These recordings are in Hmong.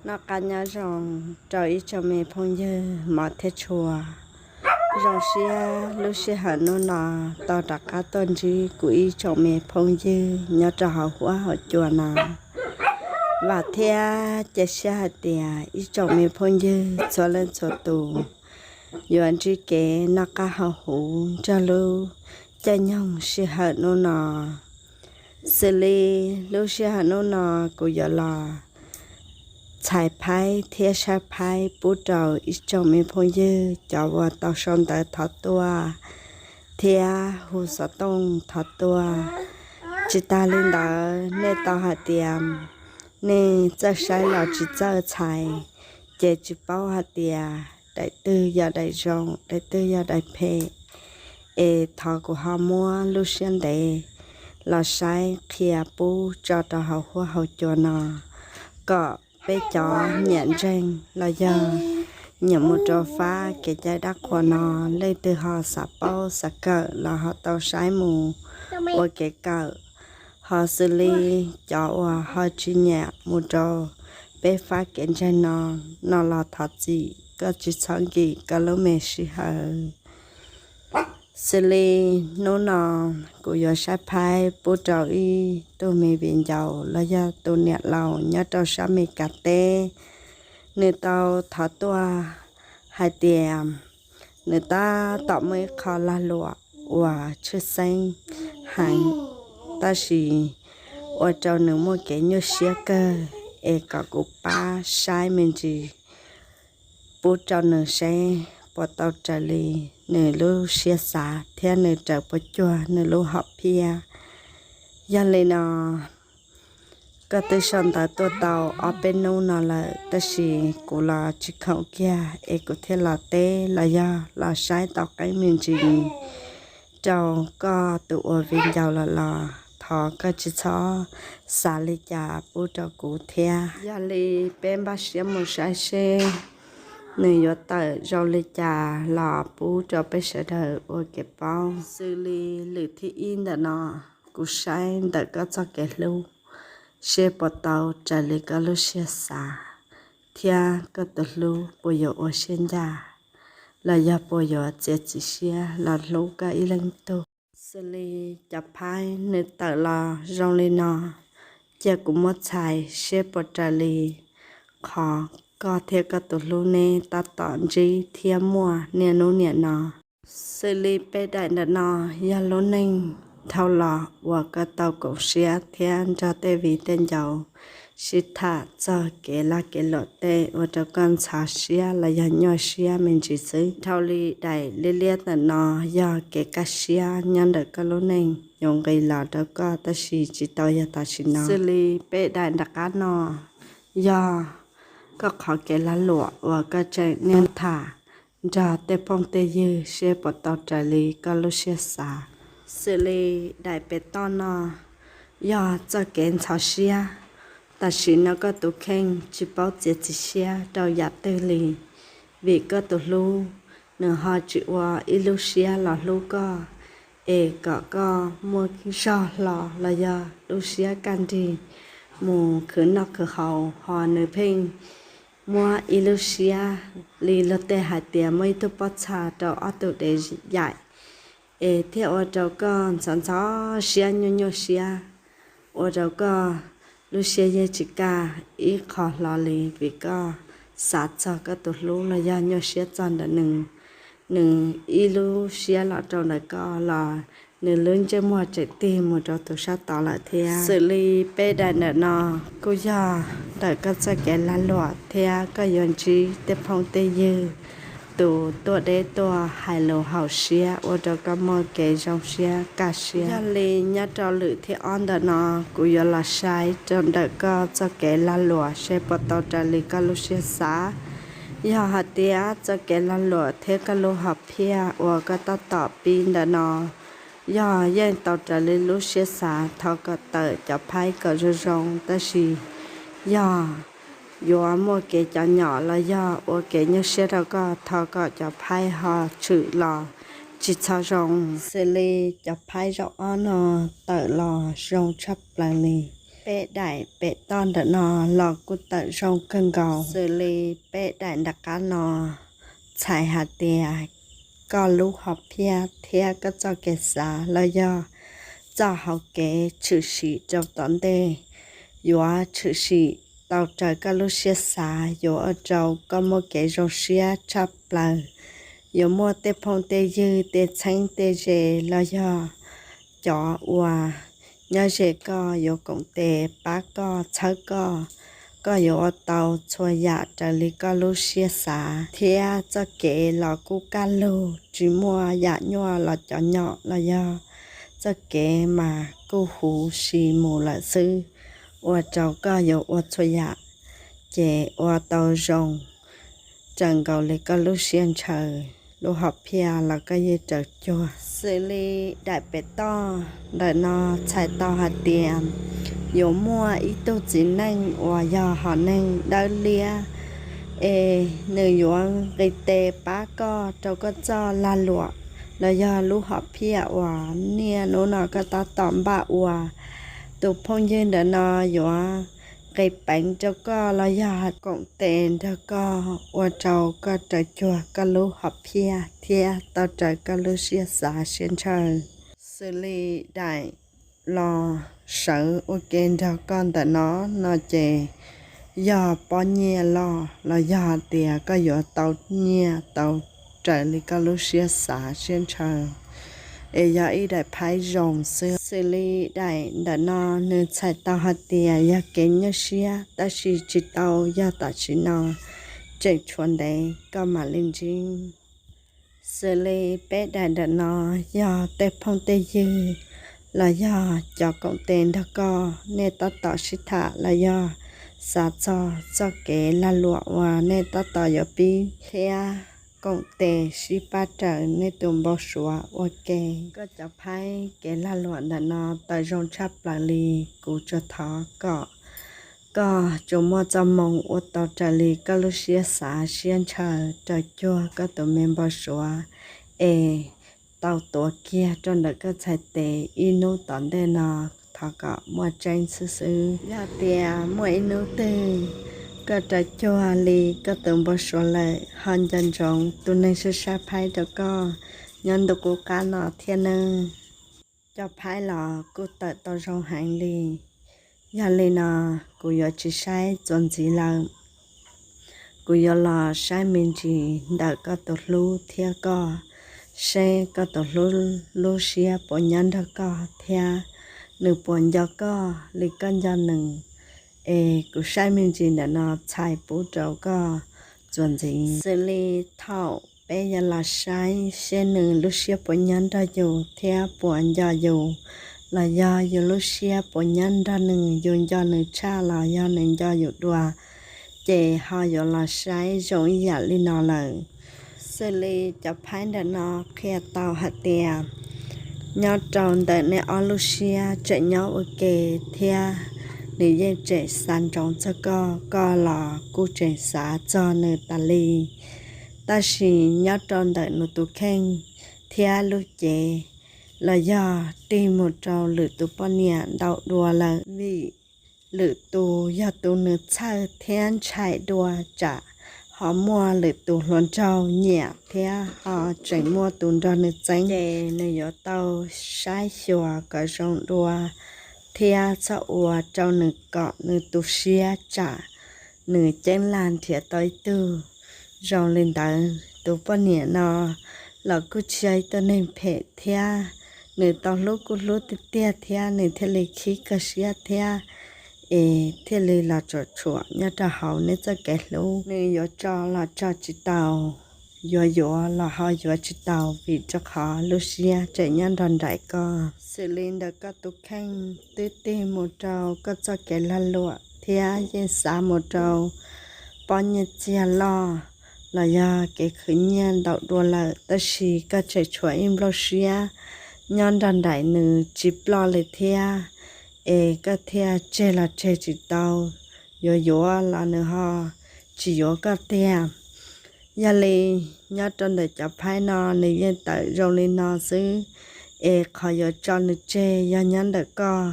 Noj qab nyob zoo rau ib tsoom me phooj ywg mos thiab tshua. Zoo siab lub sij hawm hnub no tau rov qab tuaj ntsib kuv ib tsoom me phooj ywg nyob rau hauv huab hauv cua no. Vam thiab cia siab hais tias ib tsoom me phooj ywg txhua leej txhua tus yuav ntsib kev noj qab haus huv nrog lub caij nyoog sij hawm hnub no. Xws li lub sij hawm hnub no kuv yuav los txhais phaib thiab saib phaib pub rau ib tsoom me phooj ywg cov uas tau sau ntawv thov tuaj thiab hu xov tooj thov tuaj. Tsis tas li ntawd nej tau hais tias nej txawj saib los tsis txawj txhais, ces tsis paub hais tias daim twg yog daim zoo, daim twg yog daim phem. Es thov kuv ho muab lub siab ntev los saib qhia pub tso rau hauv huab hauv cua no, kom peb cov nyiam ntseeg los yog nyiam mus rau fab kev cai dab qhuas no, leej twg ho xav paub xav kawm los ho tau saib mus ua kev kawm. Ho xws li cov uas ho tsis nyiam mus rau peb fab kev ntseeg no, no los thov txim, koj tsis txhob nkim koj lub me sij hawm. Xws li hnub no kuv yuav saib phaib pub rau ib tug me viv ncaus los yog tus niam laus nyob rau sab Mes Kas teb. Nws tau thov tuaj hais tias nws tab tom muaj ib qho lag luam uas tshwj xeeb heev, tab sis ua rau nws muaj kev nyuaj siab kawg, es kom kuv pab saib me ntsis pub rau nws seb puas tau raws li nws lub siab xav thiab nws raws puas cuag nws lub hom phiaj. Yog li no, koj twb sau ntawv tuaj tau ob peb hnub no lawm, tab sis kuv los tsis khoom kiag es kuv thiaj los teb los yog los saib tau qeeb me ntsis rau koj tus ua viv ncaus lawm los thov koj tsis txhob xav li cas pub rau kuv thiab. Yog li peb npaj siab mus saib seb nws yuav tawm zoo li cas los pub rau peb sawv daws ua kev paub. Xws li lwm thib ib ntawm no, kuv saib ntawm koj txoj kev hlub seb puas tau raws li koj lub siab xav, thiab koj tus hlub puas yuav ua siab ncaj los yog puas yuav txiav txim siab los hlub koj ib leeg tug. Xws li cov phaib nws tawm los zoo li no, cia kuv muab txhais seb puas raws li qhov koj thiab koj tus hlub neb tab tom ntsib thiab muaj niaj hnub niam no. Xws li peb daim ntawm no yog lub neej dhau los uas koj tau koom siab thiab nrog tej viv tej ncaus sib tham txog kev lag kev luam tej ua rau koj ntxhov siab los yog nyuaj siab me ntsis xwb. Dhau li daim liab liab ntawm no yog kev kaj siab nyob ntawm koj lub neej yuav nqis los rau koj tab sis tsis tau yog tam sim no. Xws li peb daim nram qab no yog koj qhov kev lag luam uas koj tseem niaj tham nrog tej phooj tej ywg seb puas tau raws li koj lub siab xav. Xws li daim pem toj no yog txoj kev ntxhov siab, tam sim no koj tus kheej tsis paub txiav txim siab rau yam twg li, vim koj tus hlub nws ho tsis ua ib lub siab los hlub koj, es kom koj muaj zog hlo los yog lub siab kaj nrig mus khwv noj khwv haus, ho nws pheej muab ib lub siab li luag tej hais tias muab ib tug pob txha rau ob tug dev yaim, es thiaj ua rau koj ntxhov ntxhov siab nyuaj nyuaj siab, ua rau koj lub siab yeej tsis kaj ib qho hlo li vim koj xav txog koj tus hlub los yog nyuaj siab txog ntawm nws. Nws ib lub siab los rau ntawm koj los nws lub ntsej muag tseem tig mus rau tus sab tod lawm thiab. Xws li peb daim ntawm no kuj yog ntawm koj txoj kev lag luam thiab koj yuav ntsib tej phooj tej ywg tus tuaj deb tuaj hais lus haum siab ua rau koj muaj kev zoo siab kaj siab. Yog li nyob rau lwm thib ob ntawm no kuv yuav los saib rau ntawm koj txoj kev lag luam seb puas tau raws li koj lub siab xav. Yog hais tias txoj kev lag luam thiab koj lub hom phiaj uas koj tab tom pib ntawm no yog yeej tau raws li lub siab xav, thov kom tawm cov phaib kom zoo zoo, tab sis yog yuav muaj kev cov nyom los yog ua kev nyuaj siab rau koj, thov kom cov phaib ho tshwm los tsis txhob zoo. Xws li cov phaib zaum ob no tawm los zoo tshaj plaws li, Peb daim pem toj ntawm no los kuj tawm zoo kawg nkaus. Xws li peb daim nram qab no txhais hais tias koj lub hom phiaj thiab koj txoj kev xav los yog txoj hauv kev tshwm sim rau tom ntej yuav tshwm sim tau raws koj lub siab xav, yuav ua rau koj muaj kev zoo siab tshaj plaws. Yuav muaj tej phooj tej ywg tej txheeb tej ze los yog cov uas nyob ze koj yuav koom tes pab koj txhawb koj. Koj yuav ua tau txhua yam raws li koj lub siab xav thiab txoj kev los kuj kaj lug, tsis muaj yam nyuaj los cov nyom los yog txoj kev mas kuj huv si mus lawm xwb, ua rau koj yuav ua txhua yam ces ua tau zoo raws nkaus li koj lub siab ntshaw. Lub hom phiaj los koj yeej raws cuag. Xws li daim pem toj ntawm no txhais tau hais tias yuav muaj ib tug txiv neej uas yog hom neeg dawb liab es nws yuav nqis tes pab koj rau koj txoj lag luam los yog lub hom phiaj uas niaj hnub no koj tab tom npaj ua. Tus phooj ywg ntawm no yuav nqis peev rau koj los yog koom tes nrog koj ua rau koj raws cuag koj lub hom phiaj thiab tau raws koj lub siab xav siab ntshaw. Xws li daim los sawv ua ke nrog koj ntawm no no ces yog pob nyiaj loj los yog tias koj yuav tau nyiaj tau raws li koj lub siab xav siab ntshaw, es yog ib daim phaib zoo xwb. Xws li daim ntawm no nws txhais tau hais tias yog kev nyuaj siab tab sis tsis tau yog tam sim no, tseem tshuav ntev koj mam li ntsib. Xws li peb daim ntawm no yog tej phooj tej ywg los yog cov koom tes nrog koj, nej tab tom sib tham los yog xav txog txoj kev lag luam uas nej tab tom yuav pib thiab koom tes sib pab raws nej tus npau suav ua ke. Koj cov phaib kev lag luam ntawm no tawm zoo tshaj plaws li, kuv tsuas thov kom koj tsuas muaj txoj moo ua tau raws li koj lub siab xav siab ntshaw raws cuag koj tus me npau suav es tau tuav kiag rau ntawm koj txhais tes ib hnub tom ntej no, thov kom muaj tseeb xwb xwb. Yog tias muaj ib hnub twg koj raws cuag li koj tus npau suav lawm, ho nco ntsoov tus neeg saib saib phaib rau koj nyob ntu qub qab no thiab nawb. Cov phaib los kuj tawm tau zoo heev li. Yog li no, kuv yuav tsis saib txuas ntxiv lawm. Kuv yuav los saib me ntsis ntawm koj tus hlub thiab koj, seb koj tus hlub lub siab puas nyob nrog koj thiab nws puas nco koj li koj nco nws. Es kuv saib me ntsis ntawm no txhais pub rau koj txuas ntxiv. Xws li thaum peb yuav los saib seb nws lub siab puas nyob nrog yus thiab puas nco yus, los yog yus lub siab puas nyob nrog nws, yus nco nws tshaj los yog nws nco yus dua, ces ho yuav los saib zoo ib yam li no lawm. Xws li cov phaib ntawm no qhia tau hais tias nyob rau ntawm nej ob lub siab tseem nyob ua ke thiab nws yeej tseem xav ntsoov txog koj, koj los kuj tseem xav txog nws tas li. Tab sis nyob rau ntawm nws tus kheej thiab lub cev los yog tig mus rau lwm tus poj niam ntau dua lawm, vim lwm tus yog tus nws txhawj thiab ntshai dua tsam ho muaj lwm tus hluas nraug nyiam thiab ho tseem muaj tus nrog nws txeeb, ces nws yuav tau saib xyuas kom zoo dua thiab txhob ua rau nws kom nws tu siab tsam nws ceeb lag nrhiav tau ib tug zoo li ntawd. Tus poj niam no los kuj tsis yog ib tug neeg phem thiab, nws tau hlub kuj hlub tiag tiag thiab nws thiaj li khib koj siab thiab, es thiaj li los tsuam tshuam nyob rau hauv neb txoj kev hlub. Nws yuav tso los tso tsis tau, yuav yuav los ho yuav tsis tau vim rau qhov lub siab tseem nyob nrog nraim koj. Xws li ntawm koj tus kheej twb tig mus rau koj txoj kev lag luam thiab yeej xav mus rau pob nyiaj txiag loj los yog kev khwv nyiaj ntau dua lawm, tab sis koj tseem tshuav ib nplooj siab nyob nrog nraim nws tsis ploj li thiab, es koj thiaj tseg los tseg tsis tau, yuav yuav los nws ho tsis yuav koj tiag. Yog li nyob rau ntawm cov phaib no nws yeej tawm zoo li no xwb, es qhov yuav tso nws tseg yog nyob ntawm koj,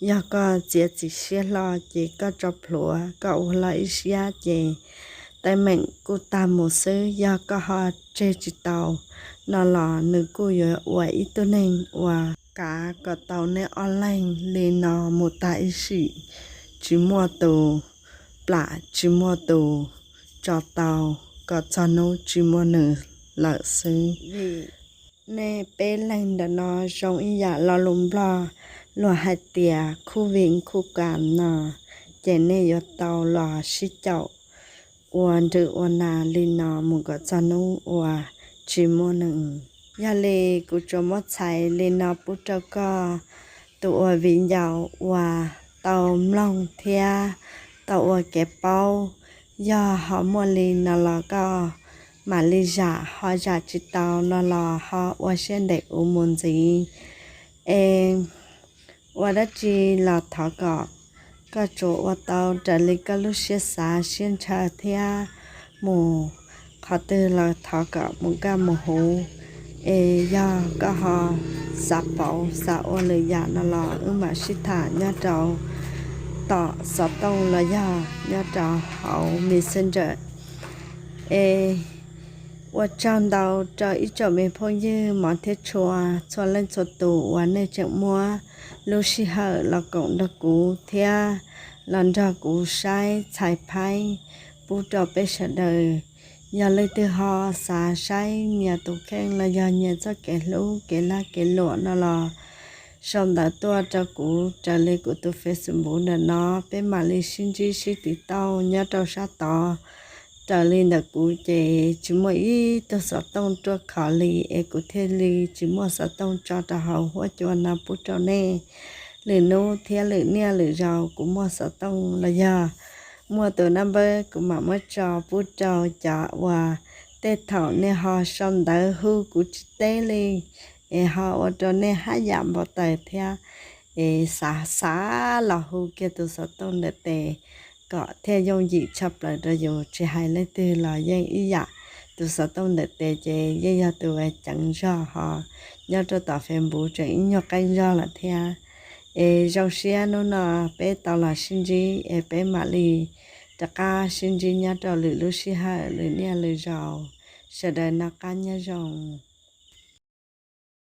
Yog koj txiav txim siab hlo ces koj tso plhuav koj ua hlo ib siab ces teeb meem kuj tag mus xwb. Yog koj ho tseg tsis tau no los nws kuj yuav ua ib tug neeg uas kav kom tau neb ob leeg li no mus tag ib sim, tsis muaj tus plam tsis muaj tus tso tau, kom txog hnub tsis muaj nws lawm xwb. Vim nej peb leeg ntawm no zoo ib yam lo lus Nplog luag hais tias khuj vim khuj kas no, ces nej yuav tau los sib caum ua nrwg ua nas li no mus kom txog hnub uas tsis muaj nws. Yog li kuv tsuas muab txhais li no pub rau koj tus ua viv ncaus uas tau mloog thiab tau ua kev paub. Yog ho muaj li no los koj mam li zam, ho zam tsis tau no los ho ua siab ntev kuv mus ntxiv. Es ua dab tsi los thov kom koj tsuas ua tau raws li koj lub siab xav siab ntshaw thiab mus qhov twg los thov kom mus kaj mus huv. Es yog koj ho xav pauv xav ua lwm yam no los wb mam sib tham nyob rau tom xov tooj los yog nyob rau hauv Messenger. Es ua tsaug ntau rau ib tsoom me phooj ywg mov thiab tshua txhua leej txhua tus uas nej tseem muab lub sij hawm los koom nrog kuv thiab los nrog kuv saib txhais phaib pub rau peb sawv daws. Yog leej twg ho xav saib nyias tus kheej los yog nyias txoj kev hlub kev lag kev luam no los sau ntawv tuaj rau kuv raws li kuv tus Facebook ntawm no, peb mam li sib ntsib sib tiv tauj nyob rau sab tod. Raws li ntawm kuv ces tsis muaj ib tug xov tooj ruaj khov li es kuv thiaj li tsis muaj xov tooj tso rau hauv huab cua no pub rau nej. Lwm hnub thiab lwm niaj lwm zaus kuv muaj xov tooj los yog muaj tus naj npawb kuv mam muab tso pub rau cov uas tej thaum nej ho sau ntawv hu kuv tsis teb li, es ho ua rau nej haj yam npau taws thiab, es xav xav los hu kiag tus xov tooj ntawm tes kom thiaj yooj yim tshaj plaws rau yus. Tsis hais leej twg los yeej ib yam, tus xov tooj ntawm tes ces yeej yog tus ceev zog ho nyob rau tom Facebook tseem ib nyuag qeeb zog lawm thiab. Es zoo siab hnub no peb tau los sib ntsib es peb mam li rov qab sib ntsib nyob rau lwm lub sij hawm lwm niaj lwm zaus. Sawv daws noj qab nyob zoo.